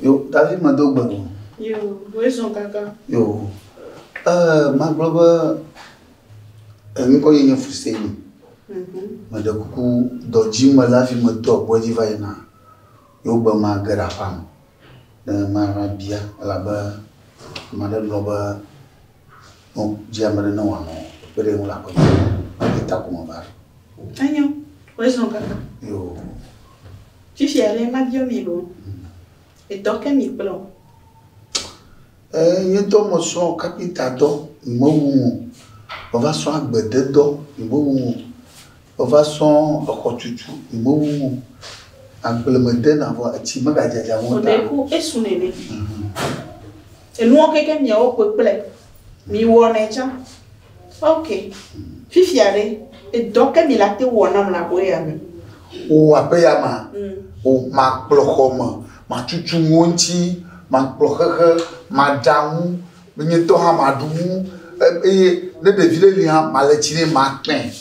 Yo, David medo gbe o. Yo, wezɔn kaka. Yo. Magblɔ be ŋkɔ ye nye Fuseni. Meɖe kuku dɔ dzi mele hafi meto agbɔ dzi va yina. Yewo be mage ɖe aƒea me. Ne mava bia elabe ame aɖe gblɔ be no dzi ame ɖe ne wòanɔ kpekpe ɖe ŋu le aƒe me. Ye ta ko meva ɖo. Enyo, wezɔn kaka. Yo. Fifia ɖe mabiɔ mi lo. Edɔ ke mi kplɔ. Nye ŋutɔ mesrɔ̃ kapita dɔ, mewu ŋu. Meva srɔ̃ agbededɔ, mewu ŋu. Meva srɔ̃ exɔtutu, mewu ŋu. Agblemede na vɔ etsi megadzadza ŋu ta. Ode ku esu nene. Enuwo keke miawo kpekple. Mi wɔ ne tsã. Ok. Fifia ɖe, edɔ ke mi la te wɔ nam le aƒe ya me. O aƒe ya ma. O makplɔ xɔ me, matutu nuwo ŋuti, makplɔ xexe, maɖa nu, nye ŋutɔ hã maɖu nu eye ne ɖevi ɖe li hã male tsi nɛ makpẽ.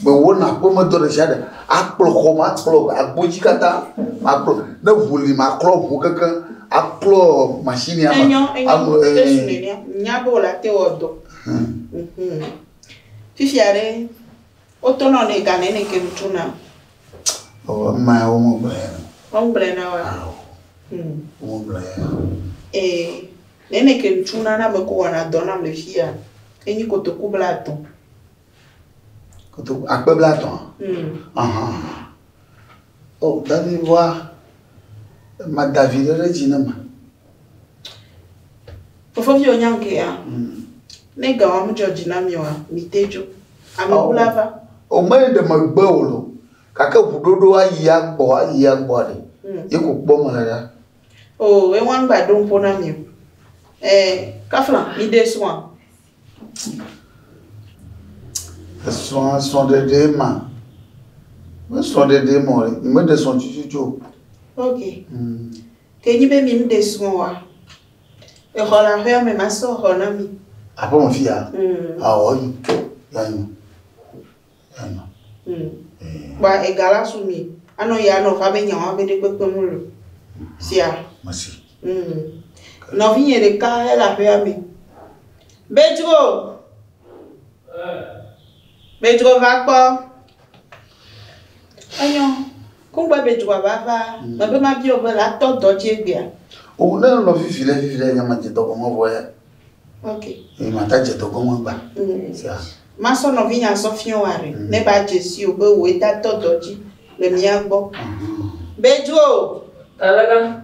Mewɔna aƒemedɔ ɖe sia ɖe. Akplɔ xɔ me, akplɔ agbodzi katã, makplɔ ne ʋu li maklɔ ʋu kekeŋ, aklɔ mashinia me. Enyo, enyo, esu nenea. Nya be wòle ate wɔ dɔ. Fifia ɖe, wotɔnɔ ne ga nene ke ŋutsuna. O ema ya womegblɔe ya. Womegblɔe na wa. Awo. Womegblɔe ya. Nene ke ŋutsuna na ame ko wɔna dɔ nam le fia. Enyi kotoku 30. Kotoku akpe 30. Aha. O David voa ma David ɖe ɖe dzi ne ma. Fofovi wo nya ŋke ya. Ne ga wa medzɔ dzi na mi oa, mi te dzo. Ame ku la va. O me ɖe megbe o lo. Gake ʋuɖoɖo ayi agbɔ ayi agbɔ ɖe. Ye ko kpɔ me le ɖa. O ewa ŋgba ɖo ŋƒo na mi o. Kafla, mi ɖe srɔ̃a. Esrɔ̃a srɔ̃ɖeɖe ma. Me srɔ̃ɖeɖe ma o ɖe. Me ɖe srɔ̃ tututu o. Ok. Ke nyi be mi ŋɖe srɔ̃ oa? Exɔ le aƒea me, masɔ xɔ na mi. Aƒe me fia? Awɔ enyo. Ya nyo. Ya nyo. Kpa ega la su mi. Anɔ ya anɔ va be nyawo abe ɖe kpekpe mu lo. Sia. Mesi. Nɔvinye ɖeka ele aƒea me. Bedro. Bedro va kpɔ. Enyo. Kungbe bedro va va. Mebe ma biɔ be la tɔ dɔ dzi egbea. O ne nɔ vivi le vivi le nya ma dze dɔ gɔme vɔ ya. Ok. Eye ma ta dze dɔ gɔme gba. Sia. Ma sɔ nɔvinye asɔ fiɔ wa re. Ne ba dze si o be woe ta tɔ dɔ dzi le mía gbɔ. Bedro. Talaga.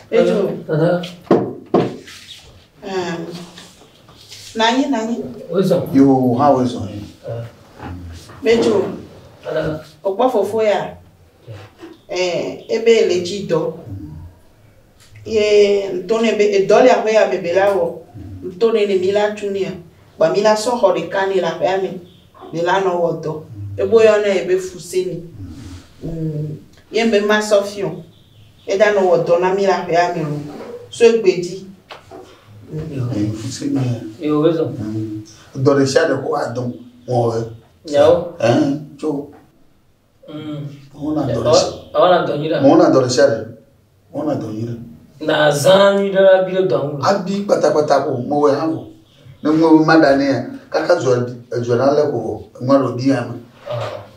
Bedro. Tata. Nanyi nanyi. Wezɔn. Yo ha wezɔn. Bedro. Talaga. Okpɔ fofo ya. Ebe le dzi dɔ. Ye ntɔ ne be edɔ le aƒe ya me be la wɔ. Ntɔ ne ne mi la tu nea. Kpa mi la sɔ xɔ ɖeka ne le aƒea me. Be la nɔ wɔ dɔ. Ebo yɔ ne ebe Fuseni. Ye be ma sɔ fiɔ. Eda nɔ wɔ dɔ na mi le aƒea me lo. So egbe dzi. Fuseni. Yo wezɔn. Dɔ ɖe sia ɖe ko adɔ wɔ. Nyawo. Tso. Wɔna dɔ ɖe sia. Awɔ na dɔ nyui ɖe. Wɔna dɔ ɖe sia ɖe. Wɔna dɔ nyui ɖe. Na zã nyui ɖe abi ɖe dɔ ŋu. Abi kpatakpata ko mewɔe hã vɔ. Ne ŋu ma ɖa nea kaka zɔ edzɔ na lé ko vɔ. Ŋua ɖo bi ya me.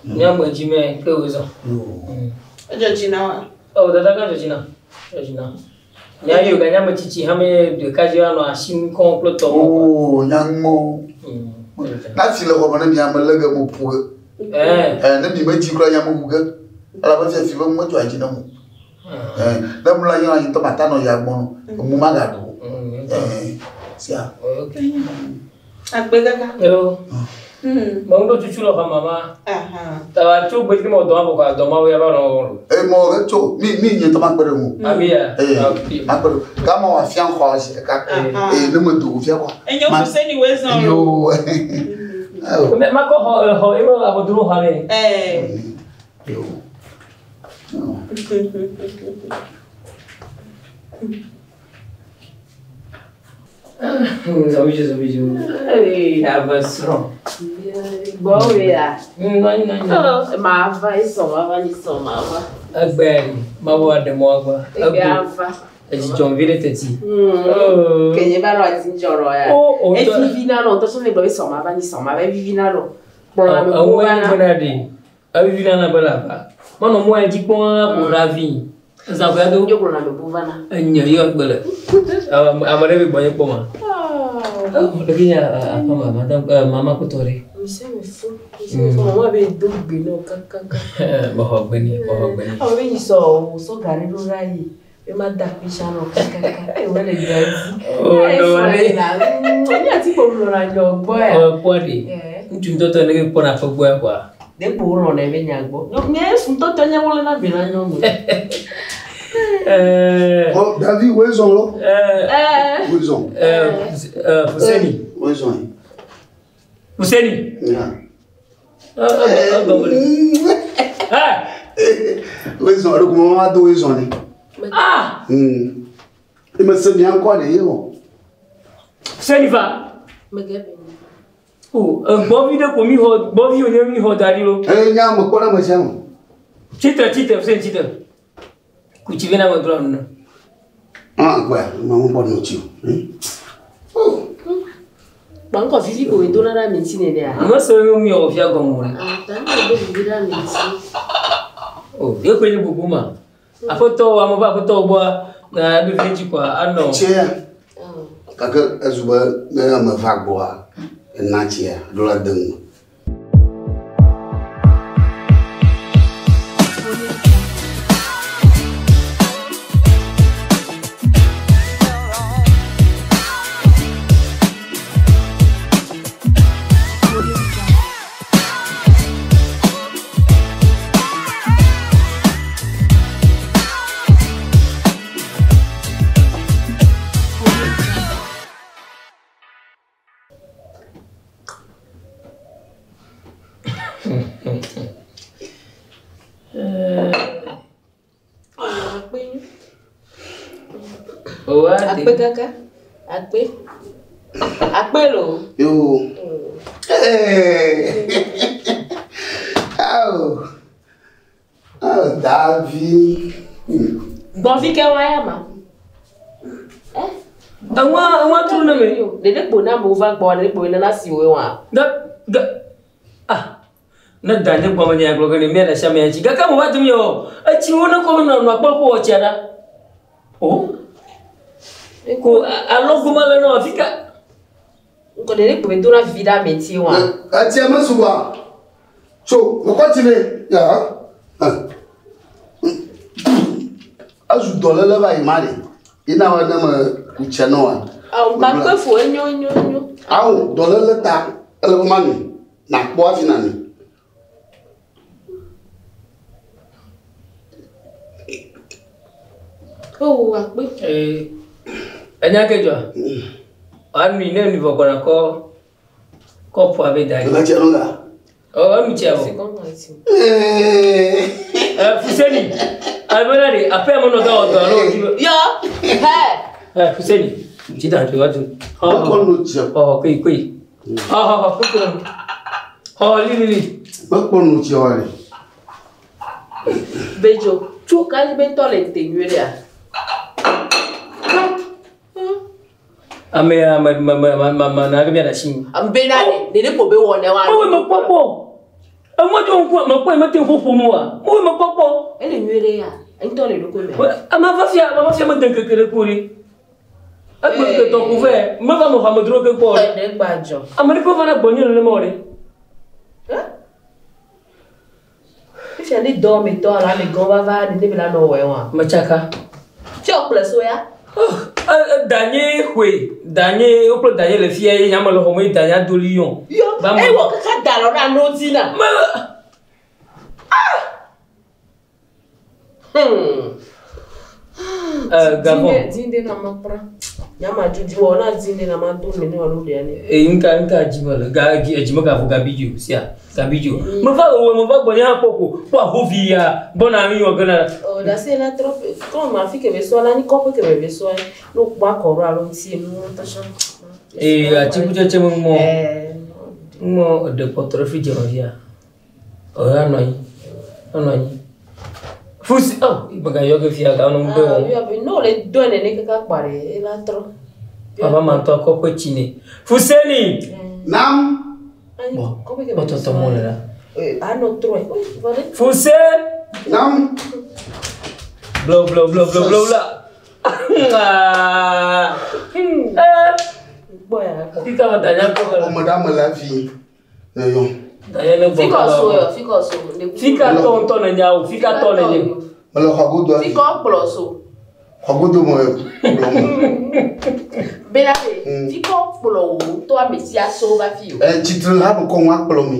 Nyagbe dzi me ke wezɔn. Edzɔ dzi na wa. O dada ka dzɔ dzi na. Dzɔ dzi na. Nya yi ga nyame tsitsi hame ɖeka dzi anɔ asi ŋkɔ kple tɔ. O nyaŋmɔ. Na fi le xɔ me ne mi ame lé ge mo ƒu ge. Ne mi me dzi kura nya me wu ge. Elabe fia fi be me dzɔ dzi ne mo. Ne mlɔ anyi anyi tɔ mata nɔ ya gbɔ no. Emu ma ga ɖo. Sia. Agbe kaka. Yo. Me ŋu tutu le xɔ mama. Taba tso gbe dzi mo dɔ abɔ dɔ ma wo ya ba nɔ wɔ. E mo ge tso mi mi nye tɔ ma kpe ɖe ŋu. Ami ya. Ma kpe ɖe. Ka ma wa fia xɔ asi ɖeka. E ne me do fia kɔ. Enyo Fuseni we zɔn. Yo. Me ma kɔ xɔ xɔ e ma abɔdro xɔ ne. Yo. Zɔmi zɔmi. Ee ame srɔ̃. Gbɔwòe ya. Nɔ anyi, nɔ anyi. Oh, mava, esɔ mava, nyisɔ mava. Egbea ɖi, Mawu aɖe mɔ agba. Egbe Egbo, ava. edzidzɔm vi ɖe teti. Oh. Kenye va nɔ ati dzɔrɔ ya. Oh, oh, tɔ- Evivi na nɔ, ŋutɔ sɔme gblɔ be sɔ mava, nyisɔ mava, evivi na nɔ. Kplɔ ame Eŋue gbogbo nye va na. bena ɖi, evivi na be le ava. Menɔ mɔa dzi kpɔm ƒo ɖa vi. Ezã ƒe ado. Yo kplɔ ame gbogbo va na. Enye yɔ gbe le. Ame ɖe be gbɔnye kpɔ ma. Oh, ɖeke nye aƒeme, madame, mama kpɔtɔ ɖe. Monsieur me fou. Monsieur me fou. Maman be do gbe nɔ kakaka. Mexɔ gbe nɛ, mexɔ gbe nɛ. Ame be nyisɔ wòsɔ gari ɖo ɖa yi. Be ma da kpitsa nɔ kakaka. Eye wòle dɔ dzi. Oh, nɔ ɖe. Nye ati kpo lɔna nyɔ gbɔ ya. Kpɔ ɖe. Ŋutsu ŋutɔtɔ ne ke kpɔna aƒe gbɔ ya kɔa. Ɖe kpo wolɔna ebe nya gbɔ. Nye ŋutɔtɔ nye wolena be na nyɔnu. Oh, David, où ils ont là? Où ils ont? Fuseni. Où ils ont? Fuseni. Yeah. Eh! Où ils ont? Le comment où ils ont? Ah! Il me semble bien encore les héros. Fuseni va. Oh, gbɔvi ɖe ko mi xɔ, gbɔvi wònye mi xɔ da ɖi lo. Eh, nya me kpɔ ɖe ame sia me. Tsitre, tsitre, Fuseni tsitre. Ku tsi vɛ na ame drɔ nu. Ah, quoi, maman kpɔ nu tsi o. Gbankɔ vivi ko dona ɖe ami ŋuti nenea. Ame se nu mi wɔ fia gɔme o ɖe. Ah, ta ne do vivi ɖe ami ŋuti. Oh, ye koe nye bubu ma. Aƒetɔ, ame ƒe aƒetɔ gbɔa, na ɖo vi dzi kɔa, anɔ. Tsia. Gake ezu be ne ame va gbɔa, ena tsia ɖo la de ŋu. O, wa Akpe kaka. Akpe. Akpe lo. Yo. Hey. Oh. Oh, David. Gbɔvi ke wa ya ma. Eŋua, eŋua tru ne me. Ɖeɖe kpo na amewo va gbɔ, ɖeɖe kpo nana si wo wa. Ga, ga, ah. Ne da nye gbɔme nye gblɔ ge ne mía ɖe sia mía dzi. Gake mo va dum yɔ. Etsi wo ne kɔ nɔ nɔ akpɔ ko wɔ tsia ɖa. O. Ko alɔgoma le nɔ afi ka. Ŋkɔ ɖeɖe kpo be dona vivi ɖe ami ŋuti wa. Etia me sugbɔ. Tso, mekɔ tsi vɛ. Ya. Ezu dɔléle va yi ma ɖe. Ina wa ne me ku tse nɔ wa. Awo akpe fo enyo enyo enyo. Awo dɔléle ta ele be ma nui. Nakpɔ hafi nanui. Oh, akpe. Ee, enya ke dzɔa? Anui ne nui vɔ kɔna kɔ kɔpua be da ɖi. Ega tsia nu ga. Ɔ enu tsia vɔ. C'est comme ça. Fuseni, abena ɖe aƒea me nɔ ga wɔ dɔ alo wòdi be. Yɔ. Hɛ. Fuseni, tsi da tso va tu. Mekɔ nu tsia. Xɔ koyi koyi. Xɔ xɔ xɔ kuku. Xɔ li li li. Mekpɔ nu tsia wa ɖe. Bedzo. Tso kanyi be ŋutɔ le te nyuie ɖea. Ame ya me me me me me me na ge mía ɖe asi. Bena ɖe ɖeɖe kpo be wɔ ne wa. Mewɔe mekpɔ kpɔ. Emɔ dzo ŋku mekpɔ yi mete ŋu ƒom oa. Mewɔe mekpɔ kpɔ. Ele nyuie ɖe ya. Ŋutɔ le ɖokui me. Ame va fia ame va fia mede ŋkeke ɖe ko ɖe. Egbe ŋkeke tɔ ko vɛ. Meva me xɔ amedzro ke kpɔ o ɖe. Ɖe gba dzɔ. Ame ɖe va na gbɔnye nenema o ɖe. Fifia ne dɔ me tɔ alo ame gã va va ne be la nɔ wɔe wa. Metsaka. Fia wokplɔe so ya. Danye xoe, danye wokplɔ danye le fia ye nyame le xɔme ye danye ado li yɔ. Yɔ. Ba me- Eye wɔ kaka da lɔ ɖe amewo dzi na. Me Gabon. Dzinde na ma kpra. Nyama dzu dzi wɔ na dzinde na ma do me ne wɔ nu ɖea ne. Eyi nka nka dzime le ga dzi edzime gavo gabi dzi o sia gabi dzi o. Meva ewɔ meva gbɔnye hã kpɔ ko kpɔ ahovi ya gbɔna mi wɔ gena. Oh, dase la trɔ kɔn ma fi kebe sɔ la ni kɔƒe kebe be sɔ ne wokpɔ akɔrɔ alo ŋuti enu tɔsɔ. Ee atikutsetse me mɔ. Ɛɛ. Ŋmɔ eɖe kpɔtɔ ɖe fi dze nɔvia. Ɔya nɔ anyi. Enɔ anyi. Fusi ɔ gbega yɔ ke fia ga nɔ ŋgbe Ah, wɔm. yɔ be n'o le dɔn nene kaka kpa ɖe ela trɔ. Baba ma ŋutɔ kɔ ƒe tsi nɛ. Fuseni. Nam. Anyi Bɔ kɔƒe ke kpɔtɔtɔ mo le la. Anɔ trɔe. Ui, vɔ ɖe. Fuse. Nam. Blo blo blo blo blo blo. Ah. Eh. Gbɔ ya kɔ. Fika ma danya kɔ la. Ɔmɔ ɖe ame le afi. Ne yɔ. Danya ne gbɔ. Fikɔ so yɔ, fikɔ so. Ne ku. Fika tɔ ŋutɔ ne nya o. Fika tɔ ne nye. Mele xɔ godo afi. Fikɔ kplɔ so. Xɔ godo me kplɔ me. Bena be fikɔ kplɔ wo tɔ ame sia so va fi o. Ɛ tsitre ha nukɔ ŋu akplɔ mi.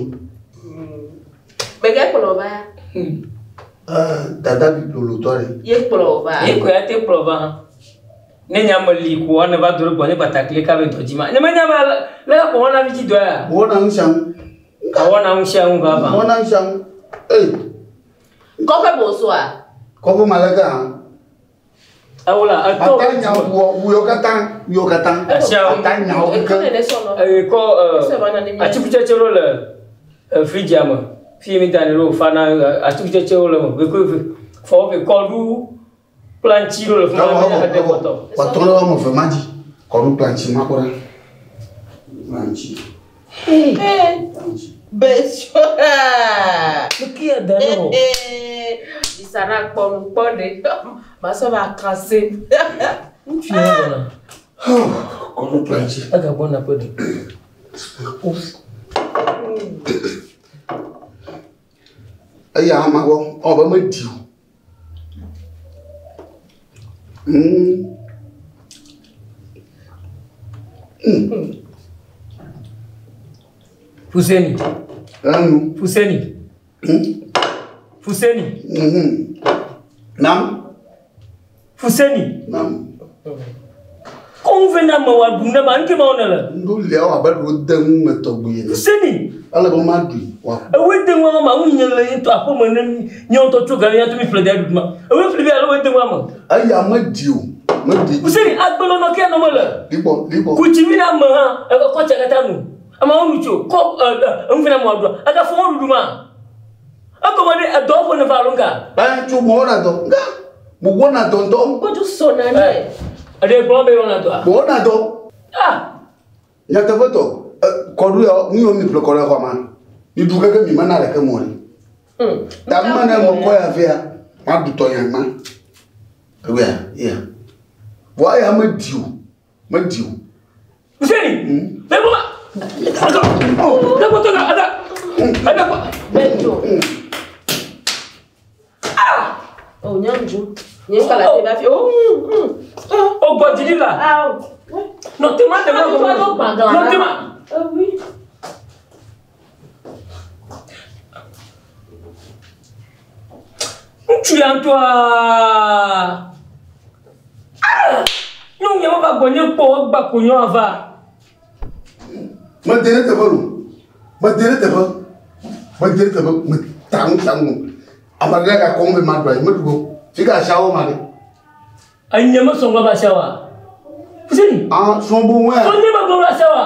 Gbɛgɛ kplɔ va. Ɛ dada bi lolotɔ ɖe. Ye kplɔ va. Ye ko ya te kplɔ va. Ne nya me li ko ne va do ɖe gbɔ nye batakli ka be dɔ dzi ma. Ne me nya be le ka ko wɔna vi dzi dɔ ya. Wɔna nu sia nu. Ka wɔna nu sia nu vava. Wɔna nu sia nu. Ee. Kɔƒe bo soa. Kɔƒe ma le ke hã. Awola etɔ. Ata nya wɔ wuyɔ katã wuyɔ katã. Ata nyawo Eko keke. nene sɔnɔ. Eye kɔ Ese va na ne mi. atikutsetsewo le fridzia me. Fi mi da ne ɖo fana atikutsetsewo le me. Vekue fɔ ve kɔɖu kple aŋuti ɖo le fi ma Awɔ ne awɔ eɖe awɔ. kpɔtɔ. Wɔtɔ ɖe wɔme eve ma dzi. Kɔɖu kple aŋuti ma kɔ ɖe. Aŋuti. Ee, besɔ. Leke ya da ne wɔ? Isana kpɔ nu kpɔ ɖe. Masɔ va kase. Ŋutsu ya gbɔna. Kɔɖu kple aŋuti. Egagbɔna ƒe ɖe. Eya hã ma gbɔ. Ɔ be meɖi o. Fuseni. Enu. Fuseni. Fuseni. Nam. Fuseni. Nam. Ko ŋu na me wa ɖu ne ma ŋke ma wo ne le. Ŋɖo liawo abe ɖewo de nu me tɔgbi ene. Fuseni. Ele be ma ɖui wa. Ewoe de ŋua ma ŋu nye le ŋutɔ aƒeme ne nye ŋutɔ tso ga ya to mi ƒle da ɖu ma. Ewoe ƒle bi alo woe de ŋua me. Eya meɖi o. Meɖi. Fuseni agbenɔnɔ ke nɔ me le. Ligbɔ ligbɔ. Kutsi vi na me hã ekɔ tsa katã nu. Amewo nu tso kɔ ɛ ɛ ŋu na me wa ɖua. Agafɔ wo ɖuɖu ma. Egɔme ɖe edɔ ƒe ne va alo ŋka. Ɛ tso mo wɔna dɔ. Nga. Mo wɔna dɔ ŋutɔ. Gbɔdu sɔna nɛ. Eɖe gblɔ be wɔna dɔa. Mo wɔna dɔ. Ah. Nyateƒe tɔ. Ɛ kɔɖu ya nu yiwo mi ƒle kɔ ɖe xɔ ma. Mi ɖu keke mi mena ɖeke mo ɖe. Ta me ne mo kɔ ya fia. Ma ɖu tɔ nya ma. Ewia ya. Vɔ eya meɖi o. Meɖi o. Fuseni. Ne bɔ ma. Aga. Ne bɔ tɔ ga aga. Aga kɔ. Bɛnjo. Oh, nyanju. Nye kala te ba fi. Oh. O gbɔ didi la. Ah. Ouais. Nɔ te ma te ma gɔmɔ. Nɔ te ma. Ah oui. Ŋutsu ya ŋutɔa. Ah! Nyɔnu ya meva gbɔnye kpɔ o, egba ko nyɔ ava. Mede ɖe teƒe lo. Mede ɖe teƒe. Mede ɖe teƒe. Me ta ŋu ta ŋu. Ame ɖe gakɔ ŋu be ma ɖu ayi meɖu o. Fi ka asiawo ma ɖe. Enye mesɔ ŋgɔ va asiawoa? Fuseni. Ah sɔn bo ŋu ya. Sɔnye me gblɔ va asiawoa?